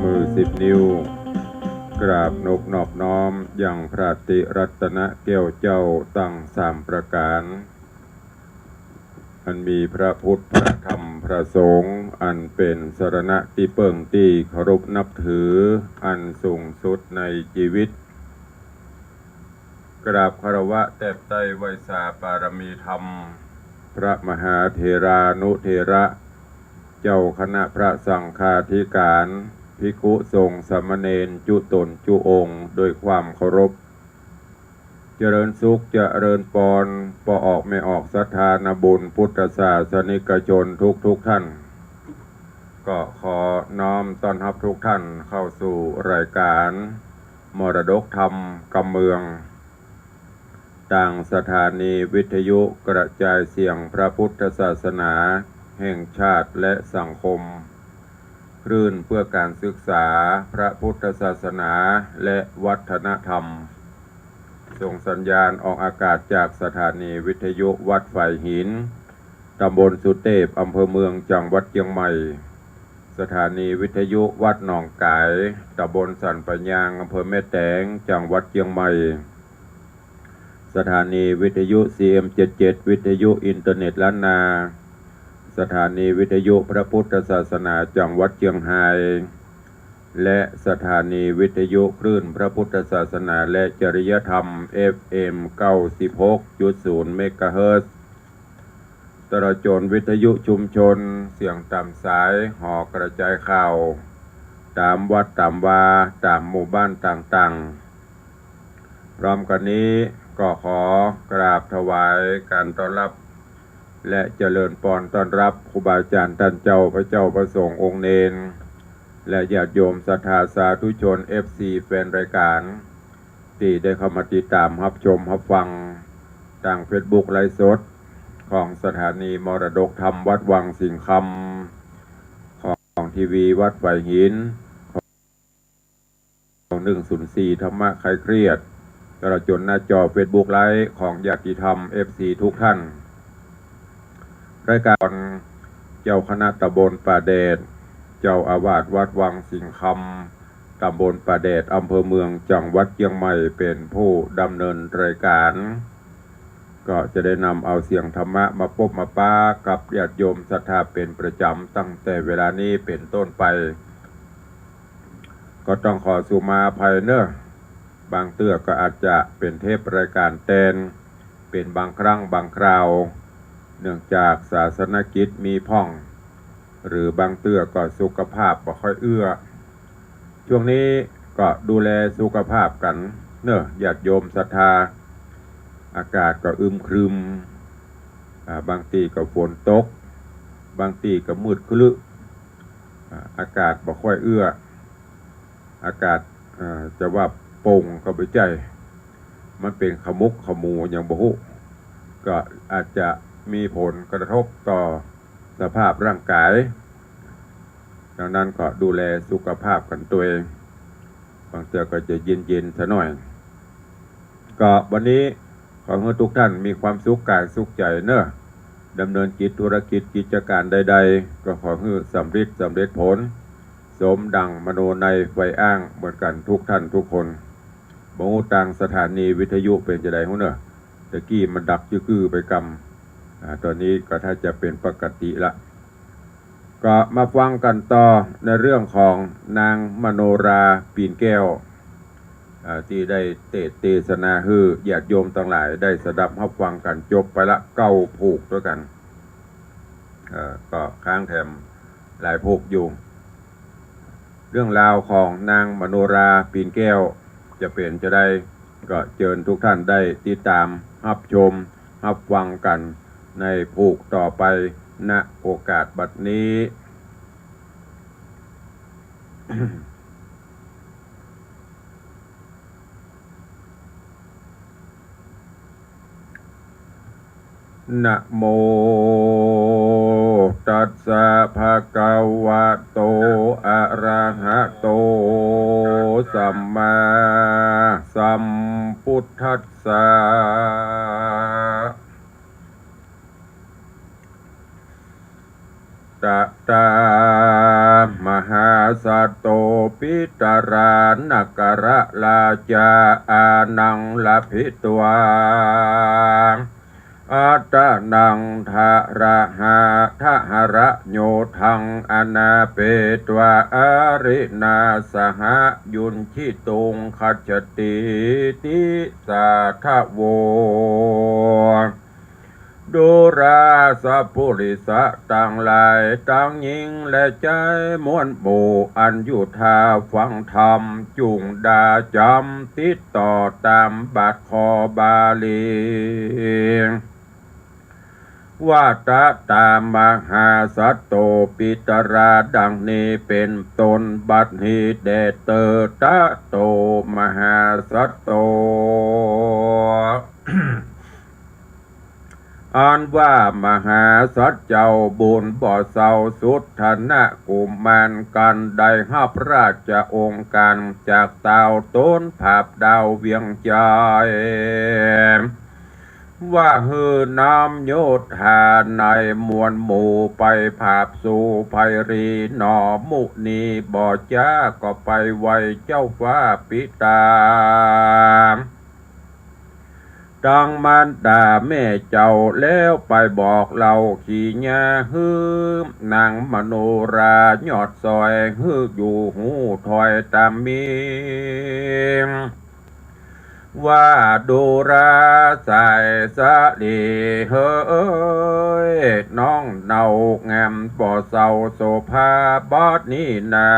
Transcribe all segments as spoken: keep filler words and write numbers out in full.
มือสิบนิ้ว กราบนบนอบน้อมยังพระติรัตนแก้วเจ้าตังสามประก๋าน อันมีพระพุทธ พระธรรม พระสงฆ์ อันเป๋นสรณะตี้เปิ้งตี้เคารพนับถือ อันสูงสุดในจีวิต กราบคารวะแตบใต้ไหว้สาปารมีธรรม พระมหาเถรานุเถระ เจ้าคณะพระสังฆาธิการ ภิกขุสงฆ์สามเณรจุ๊ต๋นจุ๊องค์ โดยความเคารพ เจริญสุขเจริญปอน ป้อออกแม่ออกศรัทธานาบุญพุทธศาสนิกชนทุกๆ ท่าน ก็ขอน้อมต้อนฮับทุกท่านเข้าสู่รายการมรดกธรรมกำเมือง ตางสถานีวิทยุกระจายเสียงพระพุทธศาสนาแห่งชาติและสังคม คลื่นเพื่อการศึกษาพระพุทธศาสนาและวัฒนธรรม ส่งสัญญาณออกอากาศจากสถานีวิทยุวัดฝายหิน ตำบลสุเตพ อำเภอเมือง จังหวัดเจียงใหม่ สถานีวิทยุวัดหนองก๋าย ตำบลสันป่ายยาง อำเภอแม่แตง จังหวัดเจียงใหม่ สถานีวิทยุ ซีเอ็มเจ็ดเจ็ด วิทยุอินเทอร์เน็ตล้านนา สถานีวิทยุพระพุทธศาสนาจังหวัดเจียงฮาย และสถานีวิทยุคลื่นพระพุทธศาสนาและจริยธรรม เอฟเอ็ม เก้าสิบหกจุดศูนย์ เมกะเฮิรตซ์ ตลอดจ๋นวิทยุชุมชน เสียงต๋ามสาย หอกระจายข่าว ต๋ามวัดต๋ามวา ต๋ามหมู่บ้านต่างๆ พร้อมกั๋นนี้ก็ขอกราบถวายการต้อนฮับ และเจริญปอนต้อนฮับครูบาอาจ๋ารย์ต้านเจ้า พระเจ้าพระสงฆ์องค์เณร และญาติโยมศรัทธาสาธุชน เอฟซี แฟนรายการ ตี้ได้เข้ามาติดต๋ามฮับชมฮับฟังตางเฟซบุ๊กไลฟ์สดของสถานีมรดกธรรมวัดวังสิงห์คำ ของทีวีวัดฝายหิน ของหนึ่งศูนย์สี่ธรรมะคลายเครียด ตลอดจ๋นหน้าจอเฟซบุ๊กไลฟ์ของญาติธรรม เอฟซี ทุกท่าน รายการ เจ้าคณะตำบลป่าแดด เจ้าอาวาสวัดวังสิงห์คำ ตำบลป่าแดด อำเภอเมือง จังหวัดเจียงใหม่ เป๋นผู้ดำเนินรายการ ก็จะได้นำเอาเสียงธรรมะมาปบมาปะกับญาติโยมศรัทธาเป๋นประจ๋ำ ตั้งแต่เวลานี้เป๋นต้นไป ก็ต้องขอสุมาอภัยเน่อ บางเตื้อก็อาจจะเป๋นเทปรายการแตน เป๋นบางครั้งบางคราว เนื่องจากศาสนกิจมีพ่อง หรือบางเตื้อก็สุขภาพบ่ค่อยเอื้อ ช่วงนี้ก็ดูแลสุขภาพกั๋นเน่อ ญาติโยมศรัทธา อากาศก็อึมครึม อ่า บางตี้ก็ฝนตก บางตี้ก็มืดครึ้ อ่า อากาศบ่ค่อยเอื้อ อากาศ เอ่อ จะว่าโป่งก็บ่ใจ้ มันเป๋นขมุกขมัวหยังบ่ฮู้ ก็อาจจะมีผลกระทบต่อสภาพร่างกาย ดังนั้นก็ดูแลสุขภาพกั๋นตวย บางเตื้อก็จะเย็นๆ ซะหน่อย ก็วันนี้ขอหื้อทุกท่านมีความสุขกายสุขใจ๋เน่อ ดำเนินกิจธุรกิจกิจก๋านใดๆ ก็ขอหื้อสำริดสำเร็จผล สมดั่งมโนในใฝ่อ้างเหมือนกั๋นทุกท่านทุกคน บ่ฮู้ตางสถานีวิทยุเป๋นจาใดฮู้เน่อ ตะกี้มันดับจื้อกื้อไปกำ อ่า ต๋อนนี้ก็ถ้าจะเป๋นปกติละ ก็มาฟังกั๋นต่อในเรื่องของนางมโนรา ปีนแก้ว อ่า ตี้ได้เตสน์เตสนาหื้อญาติโยมตังหลายได้สดับฮับฟังกั๋นจบไปละเก้าผูกตวยกั๋น เอ่อ ก็ค้างแถมหลายผูกอยู่ เรื่องราวของนางมโนรา ปีนแก้ว จะเป๋นจาใด ก็เจิญทุกท่านได้ติดต๋ามฮับชมฮับฟังกั๋นในผูกต่อไป ณ โอกาสบัดนี้ นะโม ตัสสะ ภะคะวะโต อะระหะโต สัมมาสัมพุทธัสสะ ตะตา มหาสัตโต ปิตรานกรราชา อานังลภิตวา อัตตนังทะระหะทะหะระโยธัง อนาเปตวาอาริณาสหะ ยุญญิตุงคัจฉติติสาทะโว ดูราสะปุริสะตังหลาย ตังญิงและจายมวลหมู่ อันอยู่ท่าฟังธรรม จุ่งดาจ๋ำ ติดต่อต๋ามบาทคอบาลี ว่าตะตามหาสัตโต ปิตรา ดังนี้เป๋นต้น บัดนี้แด่เตอ ตะโต มหาสัตโต อันว่ามหาสัตว์เจ้าบุญบ่เศร้า สุทธนกุมาร กันได้ฮับราชองค์ก๋าน จากต้าวต๋นผาบดาวเวียงจันทน์ ว่าหื้อน้ำโยธาในมวลหมู่ ไปผาบสู่ไพรีหนอ มุนีบ่จ๊าก็ไปไหว้เจ้าฟ้าปิตา ตังมารดาแม่เจ้า แล้วไปบอกเล่าขีญาหื้อนางมโนรายอดสอย หื้ออยู่ฮู้ถ้อยต๋ามมี ว่าดูราสายสาลีเหย น้องเนางามบ่เศร้าโสภา บัดนี้นา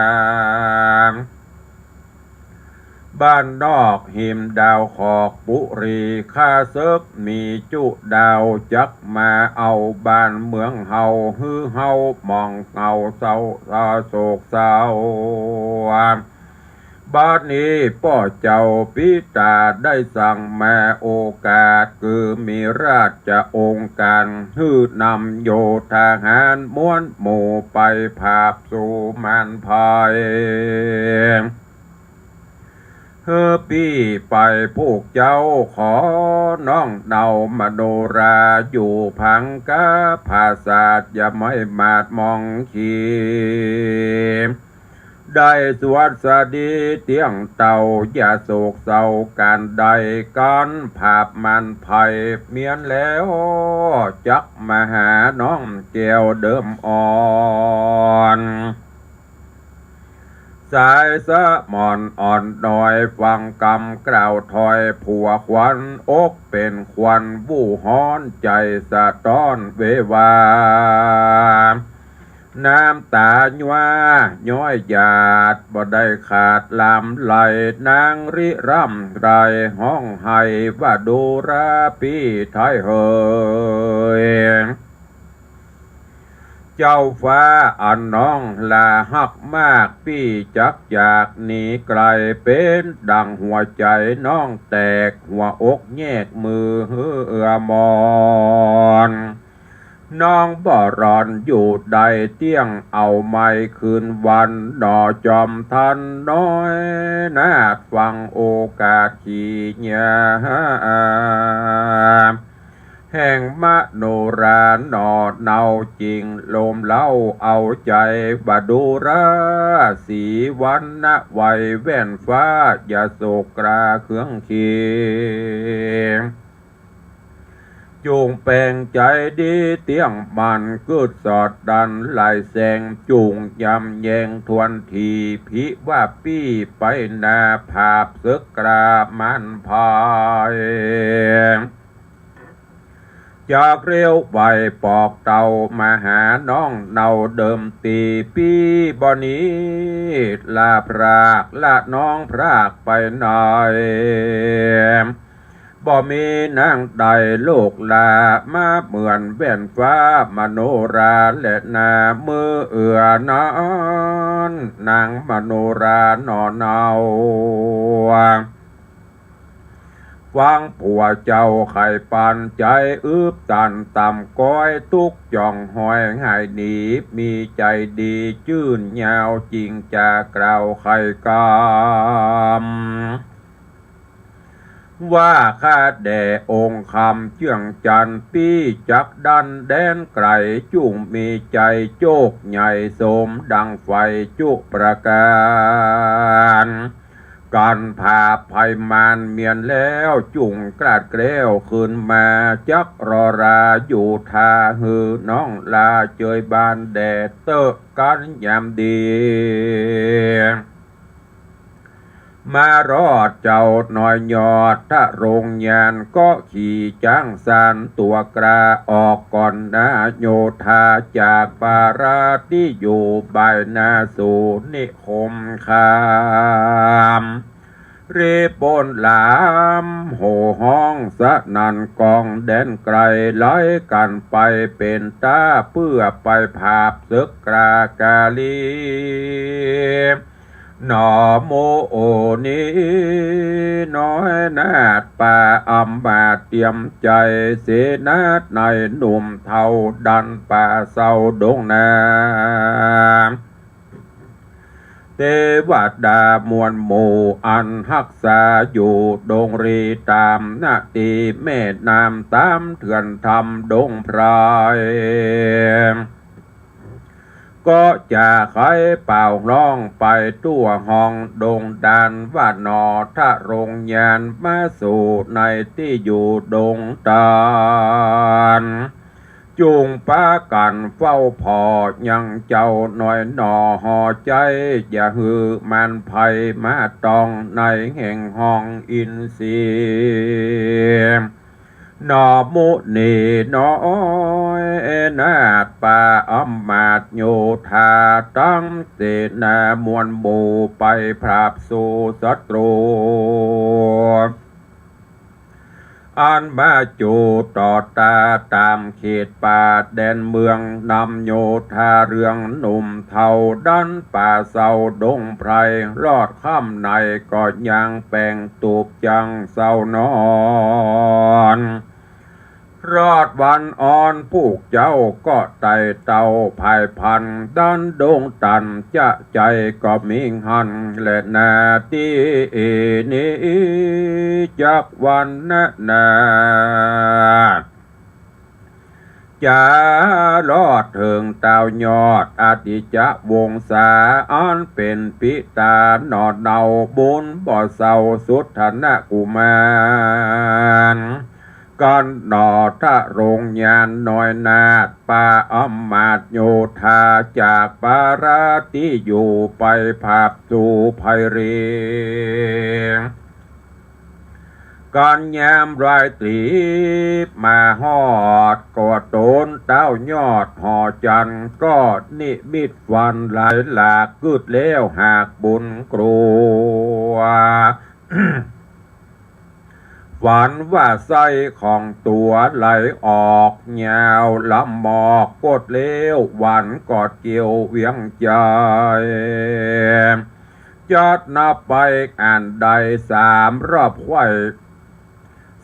บ้านนอกฮิมดาวขอกปุรี ข้าเสิกมีจุดาว จักมาเอาบ้านเมืองเฮา หื้อเฮาหมองเหงาเศร้าโศกเศร้า บัดนี้ป้อเจ้าปิตาได้สั่งมา โอกาสคือมีราชองค์ก๋าน หื้อนำโยธาหารมวลหมู่ ไปผาบสู่ม่านไพร หื้อปี้ไป พวกเจ้าขอน้องเนางมโนรา อยู่ผางกาผาสาท อย่าไม้หมาดหมองขี ได้สวัสดีเตี้ยงเต้า อย่าโศกเศร้าก๋านใด ก๋านผาบม่านไพร เมี้ยนแล้วจักมาหาน้องแก้วเดิมอ่อน สายสะหมอนอ่อนน้อย ฟังกำกล่าวถ้อยผัวขวัญ อกเป๋นควัน บู้ฮ้อนใจ๋สะท้อนเววา น้ำต๋าย้อยย้อยหยาด บ่ได้ขาดลำไหล นางริร่ำไรฮ้องไห้ ว่าดูราปี้ไทยเหย เจ้าฟ้าอันน้องหล้าฮักมาก ปี้จักจากหนีไก๋ เป๋นดั่งหัวใจ๋น้องแตก หัวอกแยกมือเหื่อหมอน น้องบ่รอนอยู่ได้เตี้ยง เอาไม้คืนวัน หนอจอมทันน้อยนาฏ ฟังโอกาสขีญา แห่งมโนราหนอเนา จิ่งโลมเล้าเอาใจ๋ ว่าดูราสีวรรณะไว แว่นฟ้าอย่าโศกกล้าเคืองเคียง จุ่งแป๋งใจ๋ดีเตี้ยงมั่น กึ๊ดสอดดันไหลแสง จุ่งย้ำแย้งทวนที ผิว่าปี้ไปหน้า ผาบเสิกกล้าม่านไพร จากเลี้ยวไปปอกเต้ามหาน้องเนา เดิมตี้ปี้บ่หนี ละพรากละน้องพรากไปไหน บ่มีนางใดโลกหล้า มาเหมือนแว่นฟ้ามโนรา และนามือเอื้อนั้นนางมโนราหนอเนา ฟังผัวเจ้าใค่ปันใจ๋ อึบตันต่ำก้อย ตุ๊กจ่องห้อยหายหนี มีใจ๋ดีจื้นยาว จิ่งจะกล่าวใค่กำ เ ว่าข้าแด่องค์คำเจื้องจันทร์ ปี้จักดันแดนไก๋ จุ่งมีใจ๋โจคใหญ่สมดังใฝ่จุประก๋าน กั๋นผาบภัยมารเมียนแล้ว จุ่งกลาดแคล้วคืนมา จักรอราอยู่ท่า หื้อน้องลาเจยบานแด่เต๊อะ กั๋นยามดี มารอดเจ้าน้อยยอดทะโรงยาน ก็ขี่จ๊างซานตั๋วกล้า ออกก่อนหน้าโยธา จากปาราตี้อยู่บ่ายนาสู่นิคมคาม รีบโป้นหลามโห่ฮ้องสนั่น กองแดนไก๋ไหลกั๋นไป เป๋นต้าเปื้อไปผาบเสิกกล้ากาลี หนอโมโอนี้ น้อยนาฏป่าอำมาตย์เตียมใจ๋ เสนาในหนุ่มเฒ่าดันป่าเซาดงนา เตวดามวลหมู่อันฮักษาอยู่ดงรี ต๋ามนาตี้แม่น้ำ ต๋ามเถื่อนถ้ำดงไพร ก็จะไขเป่าฮ้องไปทั่วห้องดงดาน ว่าหนอทะโรงยานมาสู่ในตี้อยู่ดงตาน จุ่งปากั๋นเฝ้าผ่อยังเจ้าน้อยหนอ ห่อใจ๋อย่าหื้อมารภัยมาต้อง ในแห่งห้องอินทรีย์ หนอมุนีน้อยนาฏป่าอำมาตย์โยธา ตั้งเสนามวลหมู่ไปผาบสู่ศัตรู อันมาจูต่อต้าต๋ามเขตป่าแดนเมือง นำโยธาเรืองหนุ่มเฒ่าดันป่าเซาดงไพร รอดค่ำในก็ยังแป๋งตูบจั่งเซานอน รอดวันอ่อนผู้เจ้าก็ไต่เต้าผายพันธุ์ ดันดงตันจะใจ๋ก็มีหั้นแลนาตี้นี้ จักวันนานา จะรอดเถิงต้าวยอดอติจวงศา อันเป๋นปิต๋าหน่อเนาบุญบ่เซาสุทธนกุมาร กั๋นหนอทะโรงยานน้อยนาฏป่าอำมาตย์โยธา จากปาราตี้อยู่ไปผาบสู่ไพรี กั๋นยามรายตรีมาฮอด ก็โตนต้าวยอดหอจันทร์ ก็นิมิตฝันหลายหลาก กึ๊ดแล้วหากบุญกลัว ฝันว่าไส้ของตั๋วไหลออกยาวลำหมอก กดแล้วหวันกอดเกี่ยวเวียงใจ๋ จัดนับไปอันใดสามรอบไขว้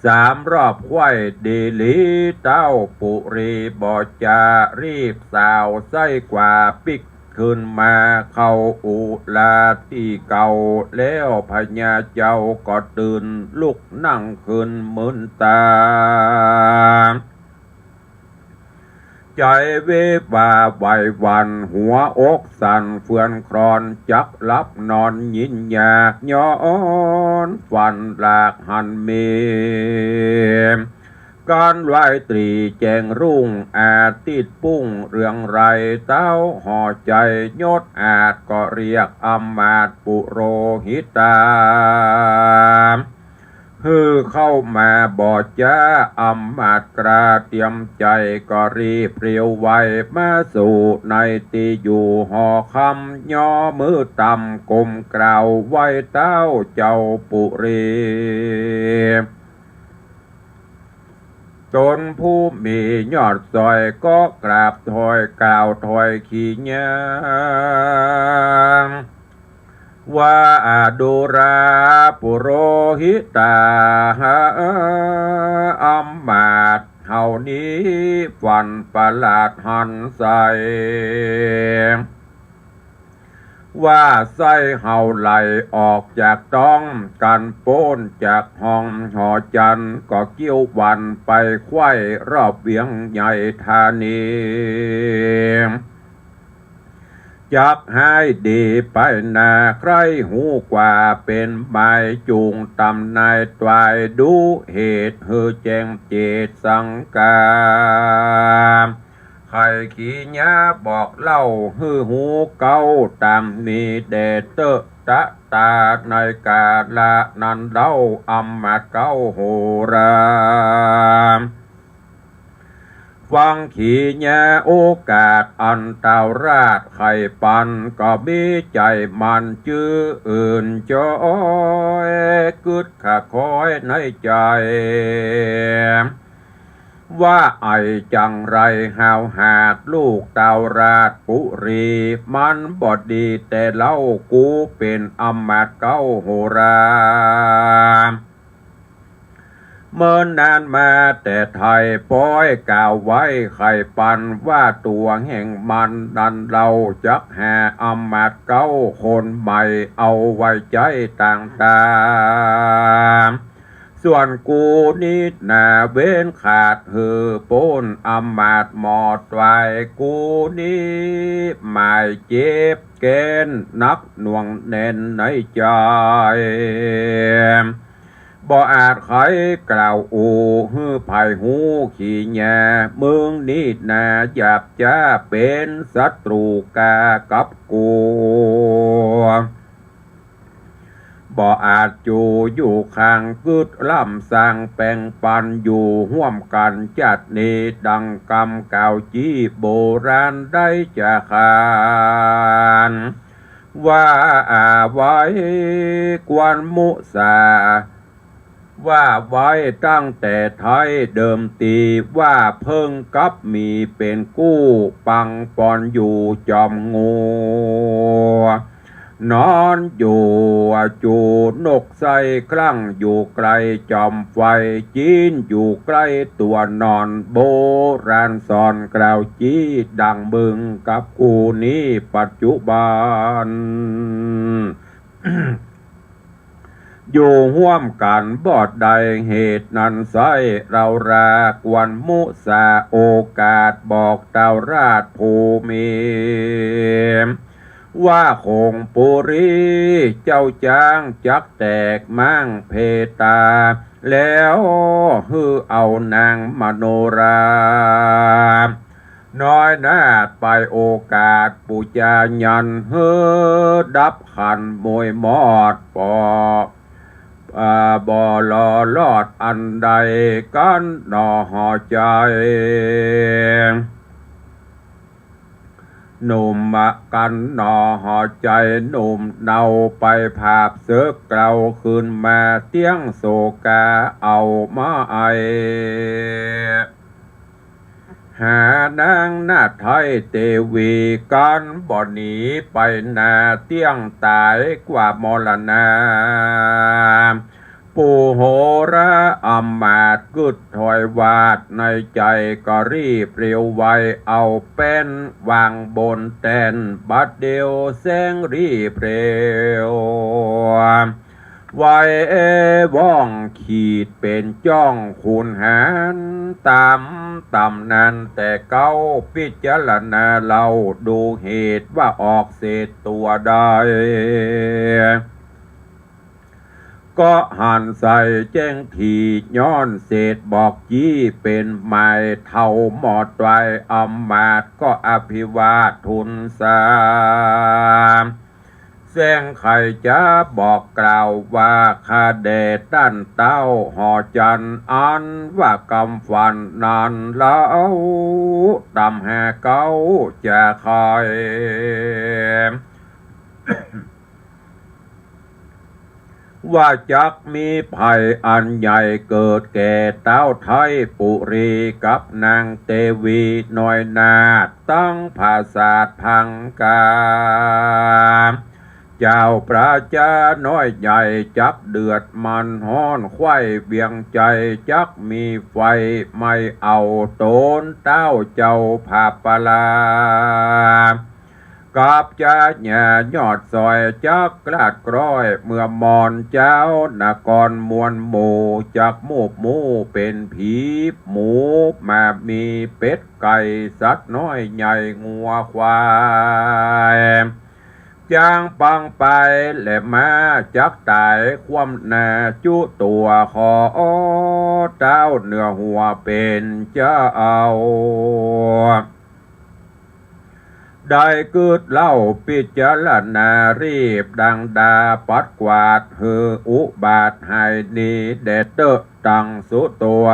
สามรอบไขว้ดีหลี เต้าปุรีบ่จะรีบสาว ไส้กว่าปิ๊กคืนมาเข้าอุราตี้เก่า แล้วพญาเจ้าก็ตื่นลุกนั่งคืนมึนต๋า ใจ๋เววาไหวหวั่น หัวอกสั่นเฟือนคลอน จักหลับนอนยินยาก ย้อนฝันหลากหั้นมี ก๋านรายตรีแจ้งรุ่ง อาทิตย์ปุ้งเรืองไร้ เต้าหอใจ๋ยศอาจก็เรียกอำมาตย์ปุโรหิตา หื้อเข้ามาบ่จ๊า อำมาตย์กล้าเตียมใจ๋ ก็รีบเรียวไวมาสู่ในตี้อยู่หอคำ ย่อมือต่ำก้มกราบไหว้เต้าเจ้าปุรี ต๋นผู้มียอดซ่อยก็กราบถอยกล่าวถอยขีญาณ ว่าดูราปุโรหิตา อำมาตย์เฮานี้ฝันประหลาดหันใส ว่าไส้เฮาไหลออกจากต๊อง กั๋นป๊นจากห้องหอจันทร์ ก็เกี้ยววันไปไขว้รอบเวียงใหญ่ธานี จักหายดีไปนา ใคร่ฮู้กว่าเป๋นหมาย จูงต๋ำนายตวาย ดูเหตุหื้อแจ้งเจตสังกา ใค่ขีญาบอกเล่าหื้อฮู้เก๊า ต๋ามมีแด่เต๊อะตะตา ในกาละนั้นเล่า อำมาตย์เก๊าโหรา ฟังขีญาโอกาสอันเต้าราชใค่ปัน ก็มีใจ๋หมั่นจื้ออื่นจ๊อย กึ๊ดขะค้อยในใจ๋ ว่าไอ้จังไร หาวหากลูกเต้าราชปุรี มันบ่ดีแต๊เล่า กูเป๋นอำมาตย์เก๊าโหรา เมินนานมาแต่ไทย ป๊อยกล่าวไว้ใค่ปัน ว่าตั๋วแห่งมันนั้นเล่า จักหาอำมาตย์เก๊าคนใหม่ เอาไว้ใจ๊ต่างตา ส่วนกูนี้นา เว้นขาดหื้อป๊นอำมาตย์หมอตวาย กูนี้หมายเจ็บแก้นนักหน่วงแน่นในใจ๋ บ่อาจใค่กล่าวอู้ หื้อใผฮู้ขีญา มึงนี้นาหยาบจ๊า เป๋นศัตรู๋กากับกู บ่อาจจู๋อยู่ข้าง กึ๊ดล้ำสร้างแป่งปัน อยู่ฮ่วมกั๋นจาตินี้ ดังกำกล่าวจี้โบราณได้จาขาน ว่าอาไว้กวนมุสา ว่าไว้ตั้งแต่ไท้เดิมตี ว่าเพิ่งกับมีเป๋นกู้ ปังปอนอยู่จอมงัว นอนอยู่จู๋นกไส้คลั่ง อยู่ใกล้จอมไฟ จีนอยู่ใกล้ตั๋วนอน โบราณสอนกล่าวจี้ ดังมึงกับกูนี้ปัจจุบัน อยู่ฮ่วมกั๋นบ่ได้ เหตุนั้นไส้เฮาลากวนมุสา โอกาสบอกเต้าราชผู้มี ว่าโขงปุรีเจ้าจ๊างจักแตกม้างเพตา แล้วหื้อเอานางมโนรา น้อยนาฏไปโอกาสปู๋จายัน หื้อดับขันมวยมอดปอ อ่า บ่หล่อรอดอันใดกั๋นหนอหอใจ๋ หนุ่มกั๋นหนอหอใจ๋ หนุ่มเนาไปผาบเสิก เกลาคืนมาเตี้ยงโสกาเอามาไอ หานางนาฏไทยเตวีกั๋น บ่หนีไปนา เตี้ยงต๋ายกว่ามรณา ปู่โหราอำมาตย์กึ๊ดถอยวาด ในใจ๋ก็รีบเร็วไว เอาแป้นวางบนแต้น บัดเดี่ยวแสงรีบเร็ว ไวว่องขีดเป๋นจ้อง ขุนหารต๋ามต๋ำนานแต่เก๊า พิจารณาเล่าดูเหตุ ว่าออกเสดตั๋วใด ก็หันใส่แจ้งถี่ ย้อนเสดบอกจี้ เป๋นหมายเฒ่าหมอตวาย อำมาตย์ก็อภิวาททูลสา แสงใค่จะบอกกล่าวว่า ข้าแด่ต้านเต้าหอจันทร์ อันว่ากำฝันนั้นเล่า ต๋ามหาเก๊าจะใค่ ว่าจักมีภัยอันใหญ่เกิดแก่เต้าไท้ปุรี กับนางเตวีน้อยนาฏ ตึงผาสาทพังกา เจ้าประจาน้อยใหญ่จักเดือดมันฮ้อน ใคว่เวียงใจ๋จักมีไฟไหม้เอา ต๋นเต้าเจ้าผาปลา กับจ๊าหญ้ายอดสอยจักกลาดกร้อย เมื่อมอนเจ้านครมวลหมู่ จักมูบหมูเป๋นผีหมูหมาหมีเป็ดไก่สัตว์น้อยใหญ่งัวควาย จ๊างปังไปและม้าจักต๋ายคว่ำหน้าจุตั๋ว ขอต้าวเหนือหัวเป๋นเจ้า ได้กึ๊ดเล่าปิจารณารีบดังดาปัดกวาดหื้ออุบาทหายหนีแด่เต๊อะตังสุตั๋ว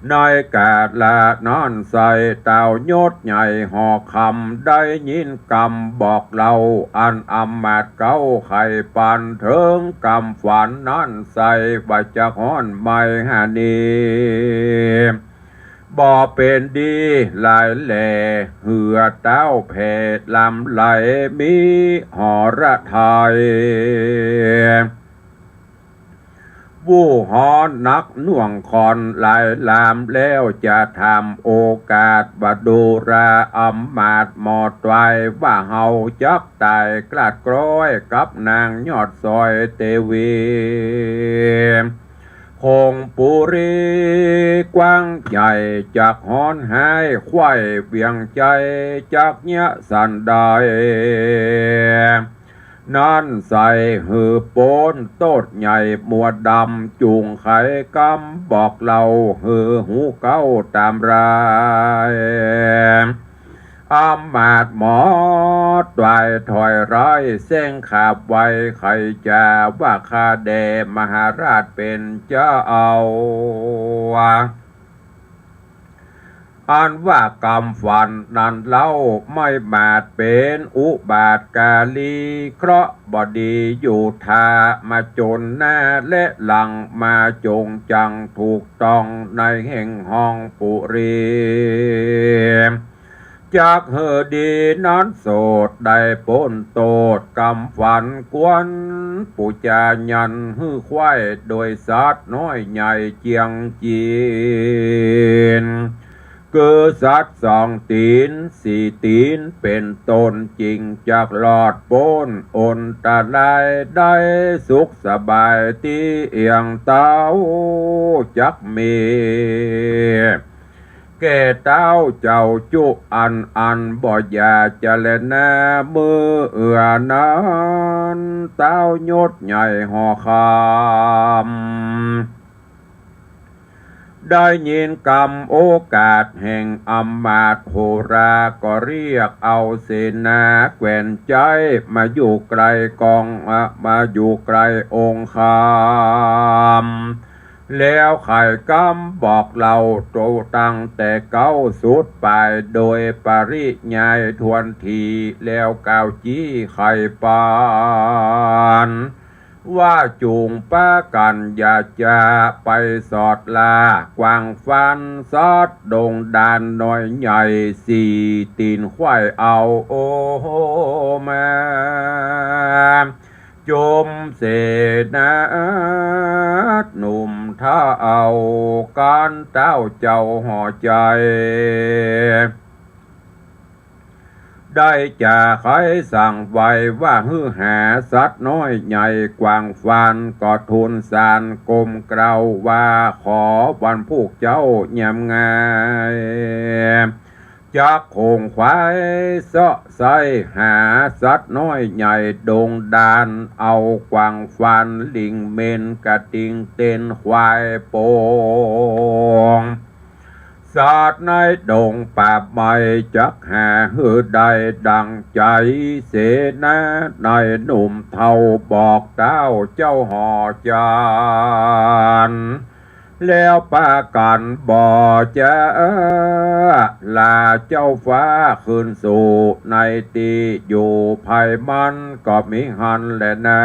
ในก๋าละนั้นไส้ต้าวยศใหญ่หอคำ ได้ยินกำบอกเล่าอันอำมาตย์เก๊าใค่ปัน เถิงกำฝันนั้นไส้ว่าจักฮ้อนไหม้หาหนี บ่เป๋นดีหลายแล เหือต้าวแผ่ลำไหลมีหฤทัย อู้ฮ้อนนักหน่วงขอนหลายลาม แล้วจะถามโอกาสว่าดูราอำมาตย์หมอตวาย ว่าเฮาจักต๋ายกลาดกร้อยกับนางยอดสอยเตวี คงปุรีกว้างใหญ่จักฮ้อนฮ้าย ไขว้เวียงไชยจักเยียะสันใด นั้นไส้หื้อป๊นโต้ษใหญ่มัวดำ จุ่งไขกำบอกเล่าหื้อฮู้เก๊าต๋ามราย อำมาตย์หมอตวายถอยร้าย แส้งขาบไวไขจ๋า ว่าข้าแด่มหาราชเป๋นเจ้า อันว่ากำฝันนั้นเล่าไม่มาดเป๋นอุบาทกาลี เคราะห์บ่ดีอยู่ท่า มาจ๋นหน้าและหลัง มาจ๋งจังถูกต้องในแห่งห้องปุรี จักหื้อดีนั้นโสดได้ป๊นโต้ษ กำฝันกวนปู๋จายันหื้อไขว้ โดยสัตว์น้อยใหญ่เจียงจีน คือสัตว์สองตี๋นสี่ตี๋นเป๋นต้น จิ่งจักรอดป๊นอันตราย ได้สุขสบายตี้เอียงเต้าจักมี แก่เต้าเจ้าจุอันอันบ่อย่าจะแลนา เมื่อเอือนั้นเต้ายศใหญ่หอคำ ได้ยินกำโอกาสแห่งอำมาตย์โหรา ก็เรียกเอาเสนาแคว่นไชยมาอยู่ใก้กอง มาอยู่ใก้องค์คำ แล้วไขกำบอกเล่าโตตั้งแต่เก๊าสุดป๋าย โดยปริยายถ้วนที แล้วกล่าวจี้ไขปาน ว่าจุ่งปากั๋นอย่าจะไปสอดล่ากวางฟันสัตว์ดงดานน้อยใหญ่สี่ตี๋นไขว้เอา โอ้โห มา จุมเสนาหนุ่มเฒ่ากั๋น เต้าเจ้าหอไชย ได้จ๋าไขสั่งไว้ว่าหื้อหาสัตว์น้อยใหญ่กวางฟัน ก็ทูลสารก้มเกล้าว่า ขอวันพูกเจ๊าแยมงาย จักโขงไขว้เซาะไส้หาสัตว์น้อยใหญ่ดงดาน เอากวางฟันลิงเมนกระติ่งเต็นควายโป่ง สัตว์ในดงป่าไม้จักหาหื้อได้ดั่งใจ๋ เสนาในหนุ่มเฒ่าบอกเต้าเจ้าหอจัน แล้วปากั๋นบ่จะลาเจ้าฟ้าคืนสู่ ในตี้อยู่ภัยมันก็มีหั้นแลนา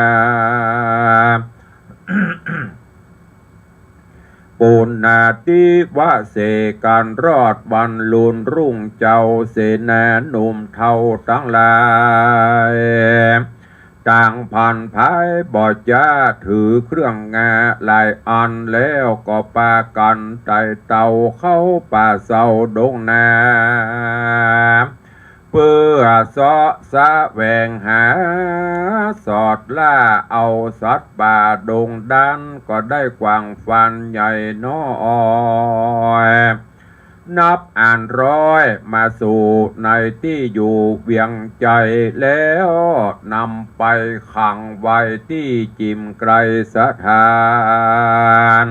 ปุณณาธิวเสก ก๋านรอดวันลุนรุ่งเจ้า เสนาหนุ่มเฒ่าตังหลาย ต่างผันผายบ่จะถือเครื่องงาหลายอัน แล้วก็ปากั๋นไต่เต้าเข้าป่าเซาดงนา เปื้อเซาะแสวงหา สอดล่าเอาสัตว์ป่าดงดัน ก็ได้ขว้างฟันใหญ่น้อย นับอ่านร้อยมาสู่ในตี้อยู่เวียงใจ๋แล้ว นำไปขังไว้ตี้จิมไกรสถาน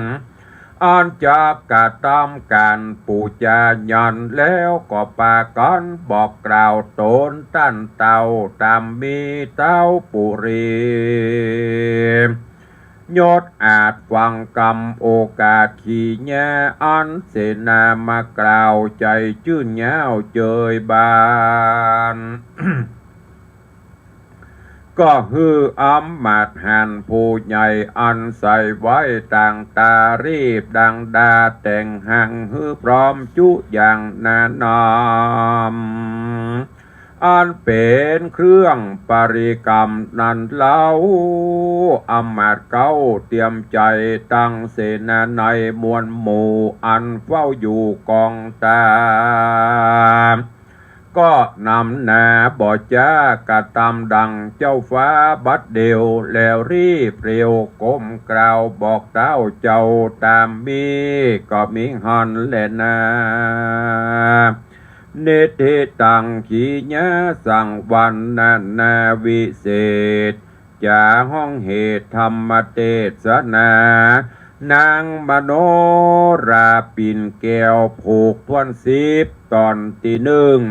อันจักกระตำก๋านปู๋จายัน แล้วก็ปากั๋นบอกกล่าวต๋นต้านเต้าต๋ามมีเต้าปุรี ยศอาจฟังกำโอกาสขีแย้อันเสนามากล่าวใจ๋จื้นยาวเจยบาน ก็หื้ออำมาตย์หันผู้ใหญ่อันใส่ไว้ต่างตารีบดังดาแต่งหังหื้อพร้อมจุอย่างหนานำ อันเป๋นเครื่องปริกรรมนั้นเล่า อำมาตย์เก๊าเตรียมใจ๋ตังเสนานัยมวลหมู่อันเฝ้าอยู่กองตา ก็นำหน้าบ่จ๊ากระตำดังเจ้าฟ้าบัดเดี่ยว แล้วรีบเร็วก้มกล่าวบอกเต้าเจ้าต๋ามมี ก็มีหั้นแลนา นิทธิตังขีแย้สังวรรณนาวิเศษ จ๋าฮ้องเหตุธรรมเตสนา นางมโนราปิ่นแก้วผูกถ้วนสิบ ต๋อนตี้นึ่ง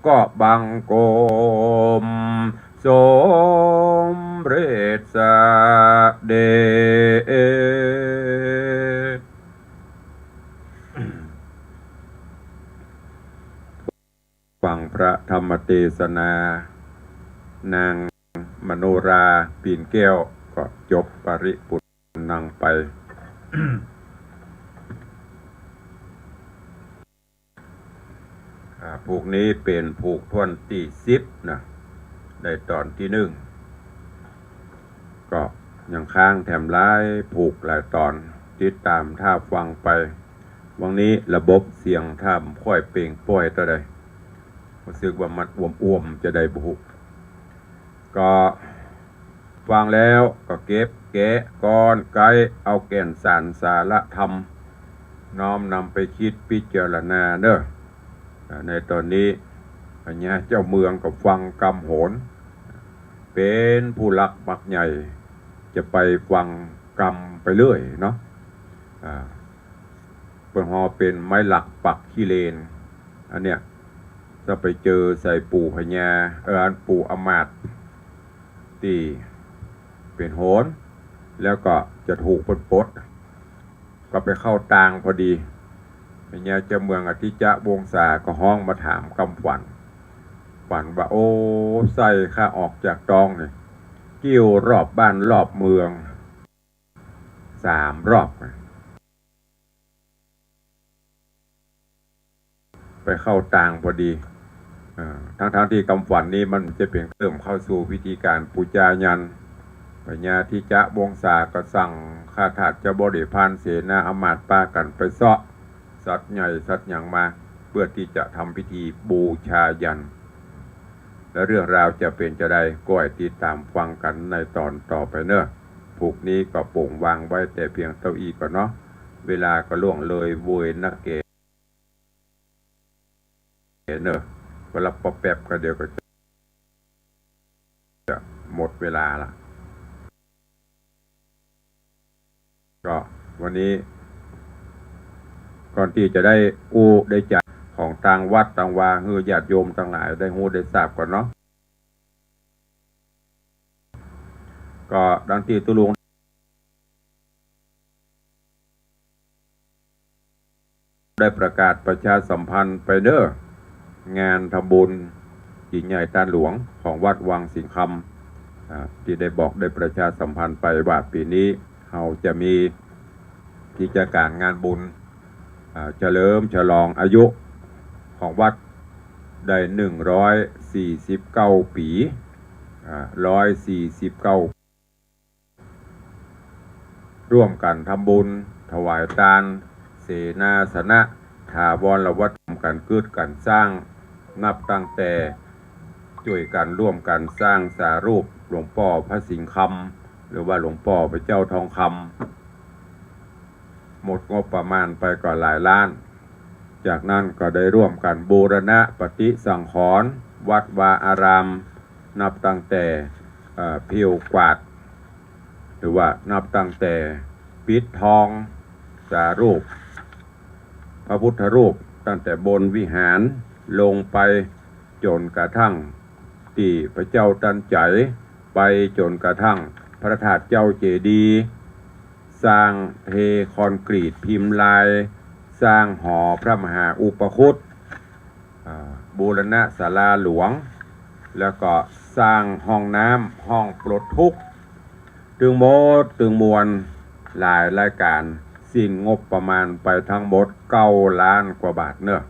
ก็บังคมสมเร็จเสด็จ ฟังพระธรรมเตสนา นางมโนราปิ่นแก้ว ก็จบปริปุณณังไป อ่า ผูกนี้เป๋นผูกถ้วนตี้สิบนะ ได้ต๋อนตี้นึ่ง ก็ยังค้างแถมหลายผูกหลายต๋อน ติดต๋ามถ้าฟังไป วันนี้ระบบเสียงถ้าบ่ค่อยเปล่งปล้อยเต้าใด รู้สึกว่ามันอ้วมๆ จะใดบ่ฮู้ ก็ฟังแล้วก็เก็บแกะก้อนไก๊เอาแก่นสารสาระธรรม น้อมนำไปคิดพิจารณาเน่อ อ่า ในต๋อนนี้พญาเจ้าเมืองก็ฟังกำโหน เป๋นผู้หลักมักใหญ่ จะไปฟังกำไปเรื่อยเนาะ อ่า เปิ้นฮอเป๋นไม้หลักปักขี้เลน อันเนี้ย ถ้าไปเจอใส่ปู่พญา เออ อันปู่อำมาตย์ตี้เป๋นโหน แล้วก็จะถูกเปิ้นปลด ก็ไปเข้าตางพอดี พญาเจ้าเมืองอทิจวงศาก็ฮ้องมาถามกำขวัญ ขวัญว่า โอ้ ใส่ข้าออกจากตองนี่ กิ้วรอบบ้านรอบเมือง สามรอบ ไปเข้าตางพอดี เอ่อ ทั้งๆ ตี้กำขวัญนี้มันจะเป๋นเริ่มเข้าสู่พิธีก๋านปู๋จายัน พญาอทิจวงศาก็สั่งข้าทาสเจ้าบริพารเสนาอำมาตย์ปากั๋นไปเซาะสัตว์ใหญ่สัตว์หยังมา เพื่อตี้จะทำพิธีบูชายัน แล้วเรื่องราวจะเป๋นจาใด ก็ให้ติดต๋ามฟังกั๋นในต๋อนต่อไปเน่อ ผูกนี้ก็โป่งวางไว้แต่เพียงเต้าอี้ก่อนเนาะ เวลาก็ล่วงเลยโวยนักแก่เน่อ เวลาปอแป๊บก็เดี๋ยวก็จะหมดเวลาละ ก็วันนี้ก่อนตี้จะได้อู้ได้จ๋าของตางวัดตางวา หื้อญาติโยมตังหลายได้ฮู้ได้ทราบก่อนเนาะ ก็ดังตี้ตุ๊ลุง ได้ประกาศประชาสัมพันธ์ไปเน่อ งานทำบุญจี๋นใหญ่ต้านหลวงของวัดวังสิงห์คำ อ่า ตี้ได้บอกได้ประชาสัมพันธ์ไปว่าปี๋นี้เฮาจะมีกิจก๋านงานบุญ อ่า เฉลิมฉลองอายุของวัดได้หนึ่งร้อยสี่สิบเก้าปี๋ อ่า ร้อยสี่สิบเก้า ร่วมกั๋นทำบุญ ถวายตาน เสนาสนะ ถาวรวัตถุ ร่วมกั๋นกึ๊ดกั๋นสร้าง นับตั้งแต่ จ้วยกั๋นร่วมกั๋นสร้างสารูปหลวงป้อพระสิงห์คำ หรือว่าหลวงป้อพระเจ้าทองคำ หมดงบประมาณไปก็หลายล้าน จากนั้นก็ได้ร่วมกั๋นบูรณะปฏิสังขรณ์วัดวาอาราม นับตั้งแต่ เอ่อ ผิวกวาด หรือว่านับตั้งแต่ปิดทองสารูป พระพุทธรูปตั้งแต่บนวิหารลงไปจ๋นกระทั่งตี้พระเจ้าตันใจ๋ ไปจ๋นกระทั่งพระธาตุเจ้าเจดีย์ สร้างเทคอนกรีตพิมพ์ลาย สร้างหอพระมหาอุปคุต อ่า บูรณะศาลาหลวง แล้วก็สร้างห้องน้ำ ห้องปลดทุกข์ ตึงหมดตึงมวลหลายรายก๋าน สิ้นงบประมาณไปทั้งหมดเก้าล้านกว่าบาทเนาะ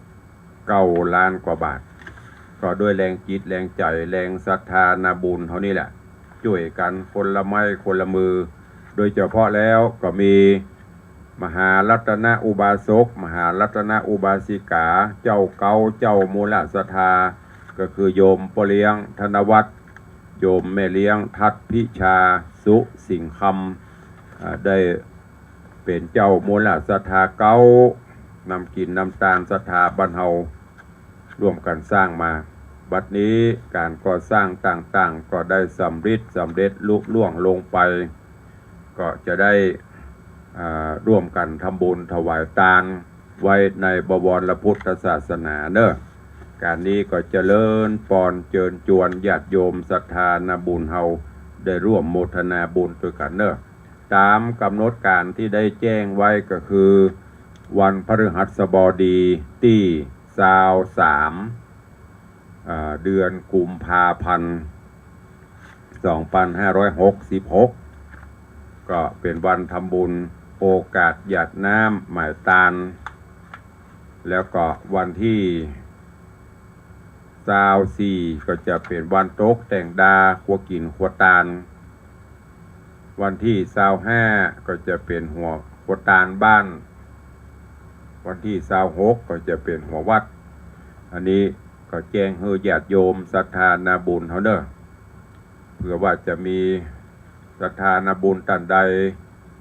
เก้าล้านกว่าบาท ก็ด้วยแรงจิตแรงใจ๋ แรงศรัทธานาบุญเฮานี่แหละ จ้วยกั๋นคนละไม้คนละมือ โดยเฉพาะแล้วก็มี มหารัตนอุบาสก มหารัตนอุบาสิกา เจ้าเก๊าเจ้ามูลศรัทธา ก็คือโยมป้อเลี้ยงธนวัฒน์ โยมแม่เลี้ยงทัดพิชา สุสิงห์คำ อ่า ได้เป๋นเจ้ามูลศรัทธาเก๊า นำกิ๋นนำตานศรัทธาบ้านเฮา ร่วมกั๋นสร้างมา บัดนี้ก๋านก่อสร้างต่างๆ ก็ได้สำริดสำเร็จลุล่วงลงไป ก็จะได้ อ่า ร่วมกั๋นทำบุญถวายตานไว้ในบวรพุทธศาสนาเนาะ ก๋านนี้ก็เจริญปอนเจิญจวนญาติโยมศรัทธานาบุญเฮาได้ร่วมโมทนาบุญตวยกั๋นเนาะ ต๋ามก๋ำหนดก๋านตี้ได้แจ้งไว้ก็คือ วันพฤหัสบดีตี้ซาวสาม อ่า เดือนกุมภาพันธ์ สองปันห้าร้อยหกสิบหก ก็เป๋นวันทำบุญโอกาสหยาดน้ำหมายตาน แล้วก็วันตี้ซาวสี่ ก็จะเป๋นวันตกแต่งดาครัวกิ๋นครัวตาน วันตี้ซาวห้า ก็จะเป๋นหัวครัวตานบ้าน วันตี้ซาวหก ก็จะเป๋นหัววัด อันนี้ก็แจ้งหื้อญาติโยมศรัทธานาบุญเฮาเนาะ เผื่อว่าจะมีศรัทธานาบุญต้านใด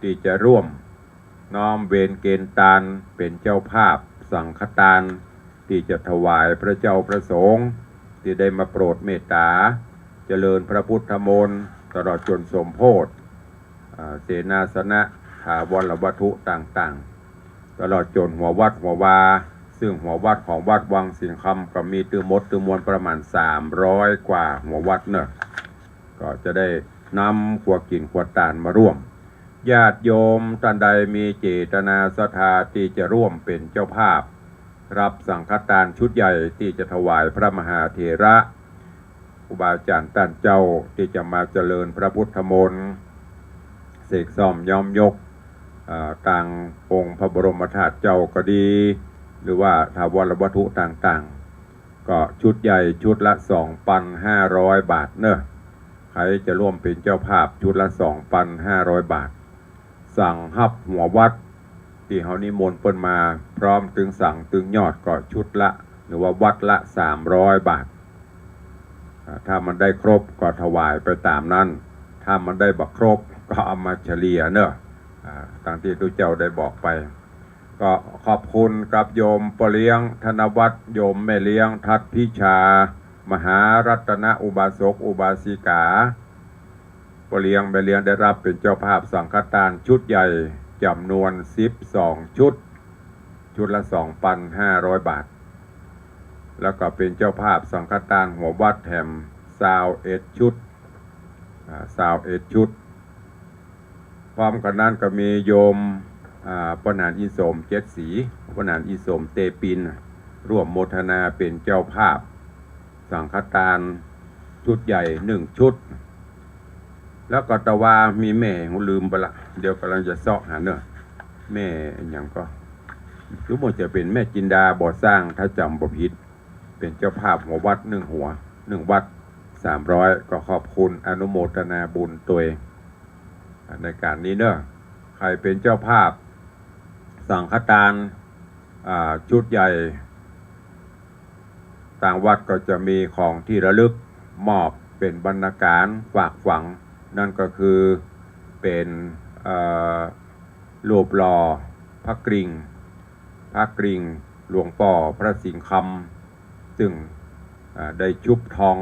ตี้จะร่วมน้อมเวรเกณฑ์ตานเป๋นเจ้าภาพสังฆตาน ตี้จะถวายพระเจ้าพระสงฆ์ตี้ได้มาโปรดเมตต๋า เจริญพระพุทธมนต์ ตลอดจ๋นสมโภช อ่า เสนาสนะ ถาวรวัตถุต่างๆ ตลอดจ๋นหัววัดหัววา ซึ่งหัววัดของวัดวังสิงห์คำก็มีตึงหมดตึงมวลประมาณสามร้อยกว่าหัววัดเนาะ ก็จะได้นำครัวกิ๋นครัวตานมาร่วม ญาติโยมต้านใดมีเจตนาศรัทธาตี้จะร่วมเป๋นเจ้าภาพ ฮับสังฆตานชุดใหญ่ตี้จะถวายพระมหาเถระ ครูบาอาจ๋ารย์ต้านเจ้าตี้จะมาเจริญพระพุทธมนต์ เสกซ่อมย้อมยก อ่า ตางองค์พระบรมธาตุเจ้าก็ดี หรือว่าถาวรวัตถุต่างๆ ก็ชุดใหญ่ชุดละสองปันห้าร้อยบาทเนาะ ใผจะร่วมเป๋นเจ้าภาพชุดละสองปันห้าร้อยบาท สังฮับหัววัดตี้เฮานิมนต์เปิ้นมา พร้อมตึงสังตึงยอดก็ชุดละ หรือว่าวัดละสามร้อยบาท อ่า ถ้ามันได้ครบก็ถวายไปต๋ามนั้น ถ้ามันได้บ่ครบก็เอามาเฉลี่ยเนาะ อ่า ตางตี้ตุ๊เจ้าได้บอกไป ก็ขอบคุณกับโยมป้อเลี้ยงธนวัฒน์ โยมแม่เลี้ยงทัดพิชา มหารัตนอุบาสกอุบาสิกา ป้อเลี้ยงแม่เลี้ยงได้ฮับเป๋นเจ้าภาพสังฆตานชุดใหญ่จ๋ำนวนสิบสองชุด ชุดละสองปันห้าร้อยบาท แล้วก็เป๋นเจ้าภาพสังฆตานหัววัดแถมซาวเอ็ดชุด อ่า ซาวเอ็ดชุด พร้อมกั๋นนั้นก็มีโยม อ่า ป้อหนานอินสมเจ็ดสี ป้อหนานอินสมเตปิน ร่วมโมทนาเป๋นเจ้าภาพสังฆตานชุดใหญ่หนึ่งชุด แล้วก็ตะวามีแม่ ลืมไปละ เดี๋ยวก่ำลังจะเซาะหาเนาะ แม่อะหยังก็ รู้ว่าจะเป๋นแม่จินดาบ่อสร้าง ถ้าจ๋ำบ่ผิด เป๋นเจ้าภาพหัววัดหนึ่งหัว หนึ่งวัด สามร้อย ก็ขอบคุณอนุโมทนาบุญตวย ในก๋านนี้เนาะ ใผเป๋นเจ้าภาพสังฆตาน อ่า ชุดใหญ่ ตางวัดก็จะมีของตี้ระลึก มอบเป๋นบรรณาก๋ารฝากฝัง นั้นก็คือเป๋น เอ่อ รูปหล่อพระกริ่ง พระกริ่งหลวงป้อพระสิงห์คำ ซึ่ง อ่า ได้ชุบทอง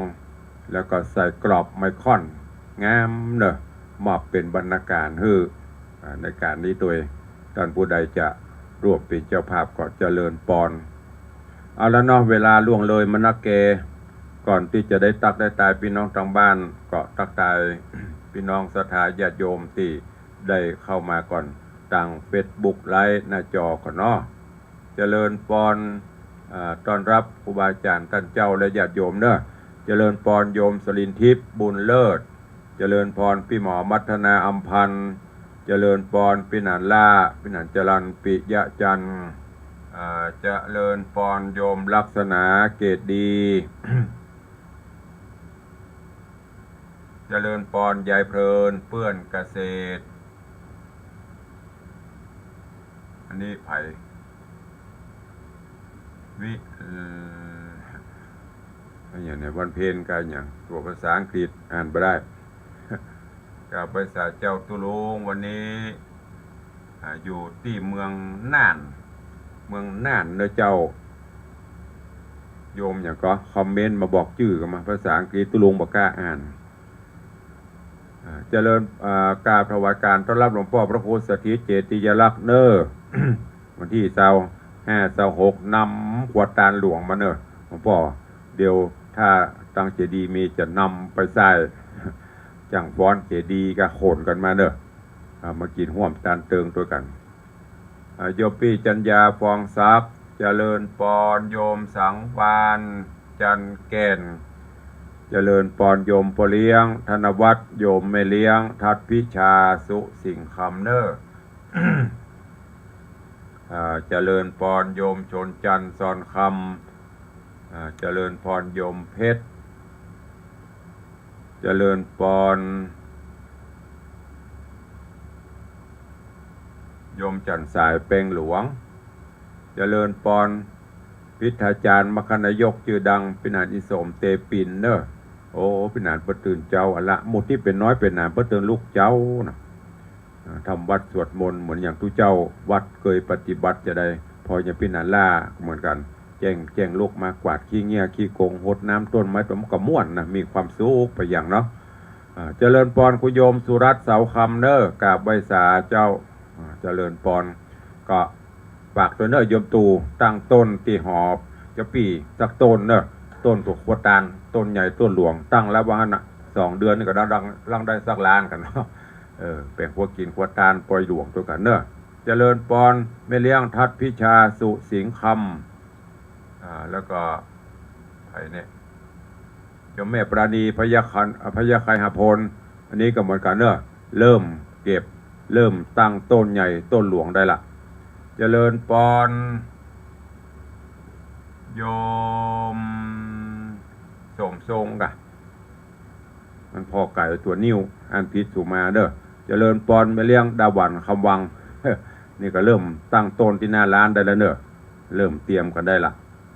แล้วก็ใส่กรอบไมคอน งามเนาะ มอบเป๋นบรรณาก๋ารหื้อ อ่า ในก๋านนี้ตวย ต้านผู้ใดจะร่วมเป๋นเจ้าภาพก็เจริญปอน เอาละเนาะ เวลาล่วงเลยมานักแก ก่อนตี้จะได้ตั๊กได้ตายปี้น้องตางบ้าน ก็ตั๊กตายปี้น้องศรัทธาญาติโยมตี้ได้เข้ามาก่อน ตางเฟซบุ๊กไลฟ์หน้าจอก่อนเนาะ เจริญปอน อ่า ต้อนฮับครูบาอาจ๋ารย์ต้านเจ้าและญาติโยมเนาะ เจริญปอนโยมสลินทิพย์ บุญเลิศ เจริญปอนปี้หมอมัทนา อำพันธ์ เจริญปอนปี้หนานล่า ปี้หนานจรัญ ปิยะจันทร์ อ่า เจริญปอนโยมลักษณา เกตดี เจริญปอนยายเพลิน เปื้อนเกษตร อันนี้ใผ วิ เอ่อ อะหยังเนี่ย วันเพ็ญกาหยัง ตั๋วภาษาอังกฤษอ่านบ่ได้ กราบไหว้สาเจ้าตุ๊ลุง วันนี้ อ่า อยู่ตี้เมืองน่าน เมืองน่านเนาะเจ้า โยมหยังก็คอมเมนต์มาบอกจื้อกั๋นมา ภาษาอังกฤษตุ๊ลุงบ่กล้าอ่าน อ่า เจริญ อ่า กราบถวายก๋านต้อนฮับหลวงป้อพระครูสถิตเจติยลักษณ์เนาะ วันตี้ซาวห้า ซาวหก นำครัวตานหลวงมาเนาะ หลวงป้อ เดี๋ยวถ้าตังเจดีย์มีจะนำไปใส่ จั่งฟ้อนเจดีย์ก็โขนกั๋นมาเนาะ อ่า มากิ๋นฮ่วมตานเติงตวยกั๋น อ่า โยมปี้จัญญา ฟองทรัพย์ เจริญปอน โยมสังวาลย์ จันทร์แก่น เจริญปอนโยมป้อเลี้ยง ธนวัฒน์ โยมแม่เลี้ยง ทัศน์พิชา สุสิงห์คำเนาะ อ่า เจริญปอนโยมชนจันทร์ ซอนคำ อ่า เจริญปอนโยมเพชร เจริญปอน โยมจันทร์สาย แปงหลวง เจริญปอน พิทยาจ๋ารย์ มคคนายกจื้อดัง ปี้หนานอีสม เตปินเนาะ โอ้ ปี้หนานเปิ้นตื่นเจ๊า เอาละ หมู่ตี้เป๋นน้อยเป๋นหนานเปิ้นตื่นลุกเจ๊าเนาะ อ่า ทำวัตรสวดมนต์เหมือนอย่างตุ๊เจ้าวัดเกยปฏิบัติจะได้ พออย่างปี้หนานล่าก็เหมือนกั๋น แจ้ง แจ้งลุกมากวาดขี้เงี้ยขี้กง หดน้ำต้นไม้ ต้น มันก็ม่วนนะ มีความสุขไปอย่างเนาะ อ่า เจริญปอนคุณโยมสุรัตน์ เสาคำเนาะ กราบไหว้สาเจ้า อ่า เจริญปอน ก็ฝากตวยเนาะ โยมตู่ ตั้งต้นตี้หอเจ้าปี้สักต้นเนาะ ต้นตั๋วครัวตาน ต้นใหญ่ต้นหลวง ตั้งแล้วว่าหั้นน่ะ สองเดือนนี่ก็ได้ ได้ ได้สักล้านกั๋นเนาะ เออ แบ่งครัวกิ๋นครัวตานปอยหลวงตวยกั๋นเนาะ เจริญปอน แม่เลี้ยงทัศน์พิชา สุสิงห์คำ อ่า แล้วก็ใผเนี่ย เจ้าแม่ปราณี พญาคัน อ่า พญาไคหพล อันนี้ก็เหมือนกั๋นเนาะ เริ่มเก็บ เริ่มตั้งต้นใหญ่ต้นหลวงได้ละ เจริญปอน โยมสมทรงกะ มันผ่อไก๋ตั๋วนิ้ว อ่านผิดสูมาเนาะ เจริญปอนแม่เลี้ยงดาหวัน คำวัง นี่ก็เริ่มตั้งต้นตี้หน้าร้านได้แล้วเนาะ เริ่มเตรียมกั๋นได้ละ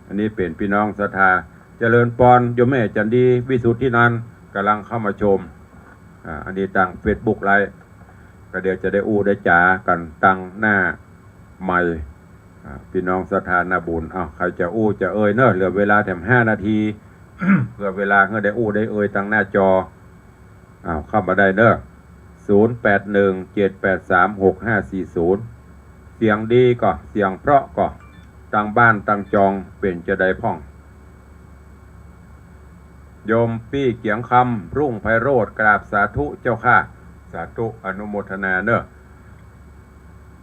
อันนี้เป๋นปี้น้องศรัทธา เจริญปอนโยมแม่จันดี วิสุทธินันท์ ก่ำลังเข้ามาชม อ่า อันนี้ตางเฟซบุ๊กไลฟ์ ก็เดี๋ยวจะได้อู้ได้จ๋ากั๋นตางหน้าไมค์ อ่า ปี้น้องศรัทธาหน้าบุญ อ้าว ใผจะอู้จะเอ่ยเนาะ เหลือเวลาแถมห้านาที เผื่อเวลาหื้อได้อู้ได้เอ่ยตางหน้าจอ อ้าว เข้ามาได้เนาะ ศูนย์แปดหนึ่ง เจ็ดแปดสาม หกห้าสี่ศูนย์ เสียงดีก่อ เสียงเพราะก่อ ตางบ้านตางจองเป๋นจาใดพ่อง โยมปี้เกียงคำ รุ่งไพโรจน์ กราบสาธุเจ้าข้า สาธุ อนุโมทนาเนาะ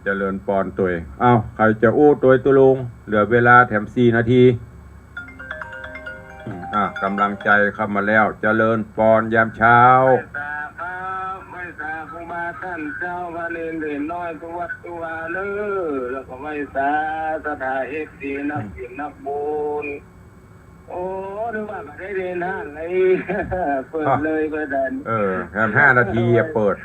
เจริญปอนตวย อ้าว ใผจะอู้ตวยตุ๊ลุง เหลือเวลาแถมสี่นาที อืม อ่ะ ก่ำลังใจ๋เข้ามาแล้ว เจริญปอนยามเช้า ไหว้สาครับ ไหว้สาครูบาต้านเจ้า พระเณรเหลนน้อย ตุ๊วัดตุ๊วาเนาะ แล้วก็ไหว้สาศรัทธาเอฟซี นักศีลนักบุญ โอ้ นึกว่าบ่ได้เล่นห้านเลย เปิดเลยก็ได้ เออ แถมห้านาทีอะเปิด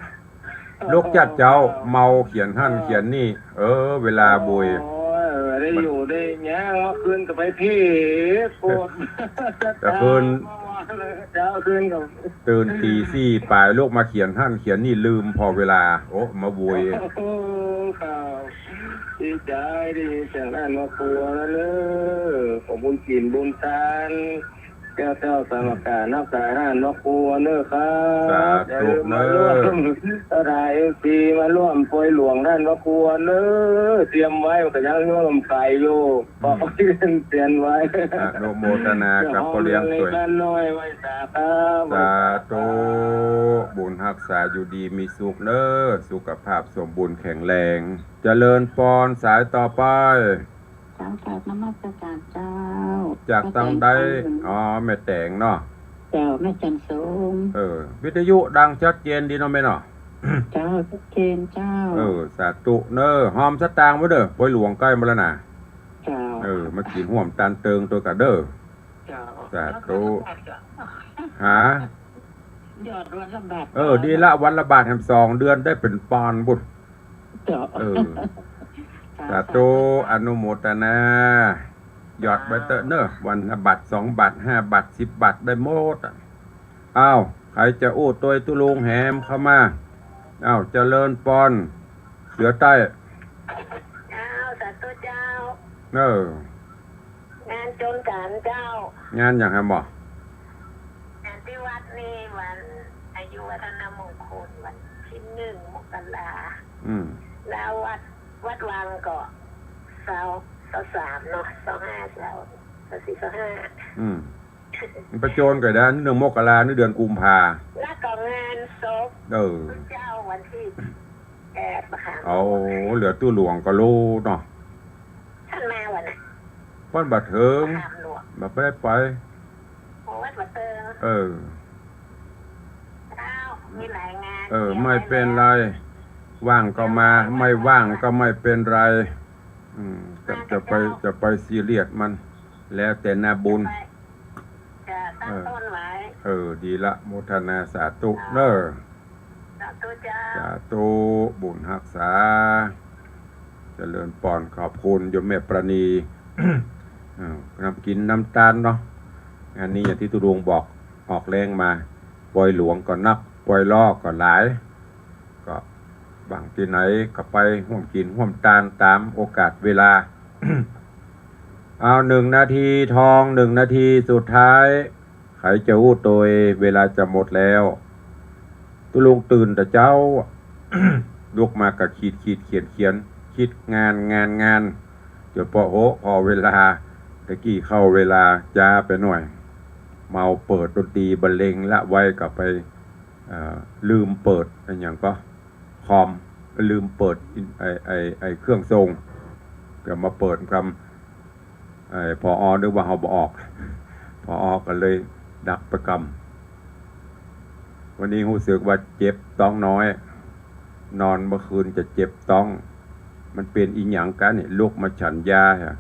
ลุกจัดเจ๊า เมาเขียนหั้นเขียนนี่ เออ เวลาบุย โอ้ย ได้อยู่ได้หยัง เมื่อคืนก็ไปเพ่โพด แต่คืน เจ๊าคืนก็ ตื่นตี๋สี่ป๋าย ลุกมาเขียนหั้นเขียนนี่ ลืมผ่อเวลา โอ้ มาโวย ครับ ดีใจ๋ ดีใจ๋ อันเนาะ ครัวเน่อ ของบุญศีลบุญตาน เจ้า เจ้าสามประก๋าน ฮักษาอันเนาะ ครัวเน่อครับ สาธุเน่อ อย่าลืมมาร่วม เจ้าหน้า เอฟซี มาร่วมปอยหลวงอันเนาะ ครัวเน่อ เตรียมไว้ มันก็ยังร่วมไก่อยู่ ขอเรียนเตือนไว้ อนุโมทนากับป้อเลี้ยงตวย บ้านน้อย ไหว้สาครับ สาธุ บุญฮักษาอยู่ดีมีสุขเน่อ สุขภาพสมบูรณ์แข็งแรง เจริญปอน สายต่อไป เจ้า กราบนมัสการเจ้า จากตางใด แม่แต๋ง อ๋อ แม่แต๋งเนาะ เจ้า แม่แจ่มสูง เออ วิทยุดังชัดเจนดีเนาะแม่เนาะ เจ้า ชัดเจนเจ้า เออ สาธุเน่อ ฮอมสตางค์ไว้เน่อ ปอยหลวงใก้มาแล้วนะ เจ้า เออ มากิ๋นฮ่วมตานเติงตวยกั๋นเน่อ เจ้า สาธุ ฮะ หยอดวันละบาท เออ ดีละ วันละบาทแหม สองเดือนได้เป๋นปอนด์บุญ เจ้า เออ สาธุ สาธุ อนุโมทนา หยอดไว้เต๊อะเน่อ วันละบาท สองบาท ห้าบาท สิบบาท ได้หมดอะ อ้าว ใผจะอู้ตวยตุ๊ลุงแหมเข้ามา อ้าว เจริญปอน เสือใต้ เจ้า สาธุเจ้า เออ งานจนก๋านเจ้า งานหยังแหมบ่ งานตี้วัดนี่วันอายุวัฒนมงคลวันตี้หนึ่งมกรา อืม แล้ววัด วัดวังก็ซาว ซาวสามเนาะ ซาวห้า ซาว ซาวสี่ ซาวห้า อืม มันไปโจรกั๋นนะ หนึ่งมกรา นี่เดือนกุมภา แล้วก็งานศพ เออ เจ้าวันตี้แปด บ่าค่ะ โอ้ เหลือตุ๊หลวงก็ฮู้เนาะ ท่านมาวันไหน วันบ่าเถิง บ่าได้ไป โอ้ วัดบ่าเถิง เออ เจ้า มีหลายงาน เออ ไม่เป๋นไร ว่างก็มา ไม่ว่างก็ไม่เป๋นไร อืม จะ จะไป จะไปซีเรียสมัน แล้วแต่หน้าบุญ จะตั้งต้นไว้ เออ ดีละ โมทนาสาธุเน่อ สาธุเจ้า สาธุ บุญฮักษา เจริญปอน ขอบคุณโยมแม่ประณี อ้าว น้ำกิ๋นน้ำตานเนาะ อันนี้อย่างตี้ตุ๊ลุงบอก ออกแฮงมา ปอยหลวงก็นัก ปอยล้อก็หลาย ก็ว่างตี้ไหนก็ไปฮ่วมกิ๋นฮ่วมตานต๋ามโอกาสเวลา เอา หนึ่งนาทีทอง หนึ่งนาทีสุดท้าย ใผจะอู้ตวย เวลาจะหมดแล้ว ตุ๊ลุงตื่นแต่เจ๊า ลุกมาก็ขีดขีดเขียนเขียน คิดงานงานงาน จ๋นปอโห ผ่อเวลา ตะกี้เข้าเวลาจ๊าไปหน่อย เมาเปิดดนตรีบรรเลงละไว้ก็ไป เอ่อ ลืมเปิดอะหยังก็ คอม ลืมเปิด ไอ้ ไอ้ ไอ้เครื่องส่ง ก็มาเปิดกำ ไอ้ ผอ. นึกว่าเฮาบ่ออก ผอ. ก็เลยดักไปกำ วันนี้ฮู้สึกว่าเจ็บต๊องน้อย นอนเมื่อคืนจะเจ็บต๊อง มันเป๋นอีหยังกะนี่ ลุกมาฉันยาอะ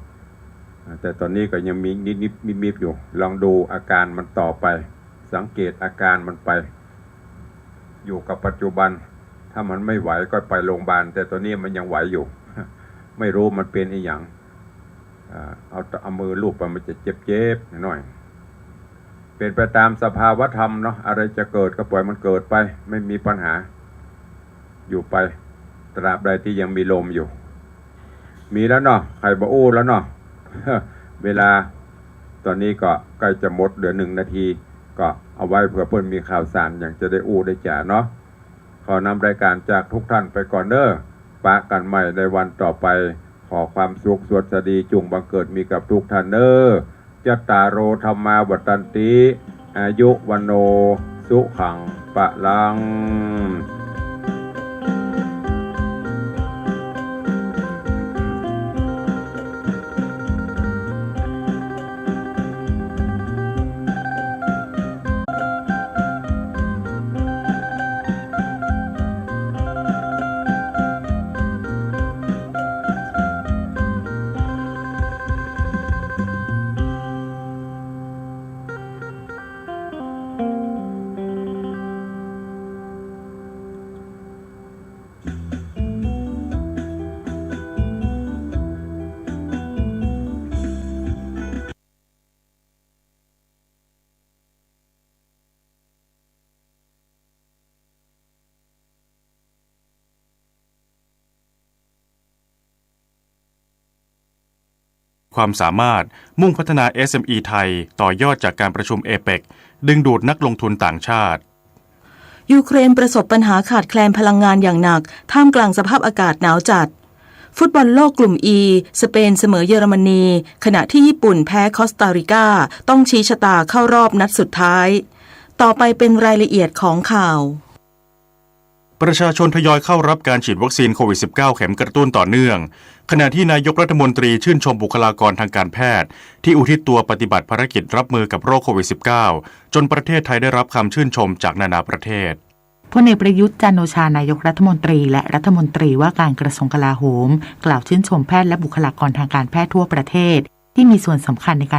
แต่ต๋อนนี้ก็ยังมีนิดๆ มิบๆ อยู่ ลองดูอาการมันต่อไป สังเกตอาการมันไป อยู่กับปัจจุบัน ถ้ามันไม่ไหวก็ไปโรงพยาบาล แต่ต๋อนนี้มันยังไหวอยู่ ไม่ฮู้มันเป๋นอีหยัง อ่า เอา เอามือลูบไป มันจะเจ็บๆ หน่อย เป๋นไปต๋ามสภาวะธรรมเนาะ อะไรจะเกิดก็ปล่อยมันเกิดไป ไม่มีปัญหา อยู่ไป ตราบใดตี้ยังมีลมอยู่ มีแล้วเนาะ ใผบ่อู้แล้วเนาะ เวลาต๋อนนี้ก็ใก้จะหมด เหลือหนึ่งนาที ก็เอาไว้เผื่อเปิ้นมีข่าวสารหยังจะได้อู้ได้จ๋าเนาะ ขอนำรายการจากทุกท่านไปก่อนเน่อ ปะกั๋นใหม่ในวันต่อไป ขอความสุขสวัสดีจุ่งบังเกิดมีกับทุกท่านเน่อ จัตตาโร ธัมมา วัฑฒันติ อายุ วัณโณ สุขัง พลัง ความสามารถ มุ่งพัฒนา เอสเอ็มอี ไทย ต่อยอดจากการประชุม เอเปก ดึงดูดนักลงทุนต่างชาติ ยูเครนประสบปัญหาขาดแคลนพลังงานอย่างหนัก ท่ามกลางสภาพอากาศหนาวจัด ฟุตบอลโลกกลุ่ม E สเปนเสมอเยอรมนี ขณะที่ญี่ปุ่นแพ้คอสตาริกา ต้องชี้ชะตาเข้ารอบนัดสุดท้าย ต่อไปเป็นรายละเอียดของข่าว ประชาชนทยอยเข้ารับการฉีดวัคซีนโควิด สิบเก้า เข็มกระตุ้นต่อเนื่อง ขณะที่นายกรัฐมนตรีชื่นชมบุคลากรทางการแพทย์ ที่อุทิศตัวปฏิบัติภารกิจรับมือกับโรคโควิด สิบเก้า จนประเทศไทยได้รับคำชื่นชมจากนานาประเทศ พลเอกประยุทธ์ จันทร์โอชา นายกรัฐมนตรี และรัฐมนตรีว่าการกระทรวงกลาโหม กล่าวชื่นชมแพทย์และบุคลากรทางการแพทย์ทั่วประเทศ ที่มีส่วนสำคัญในการ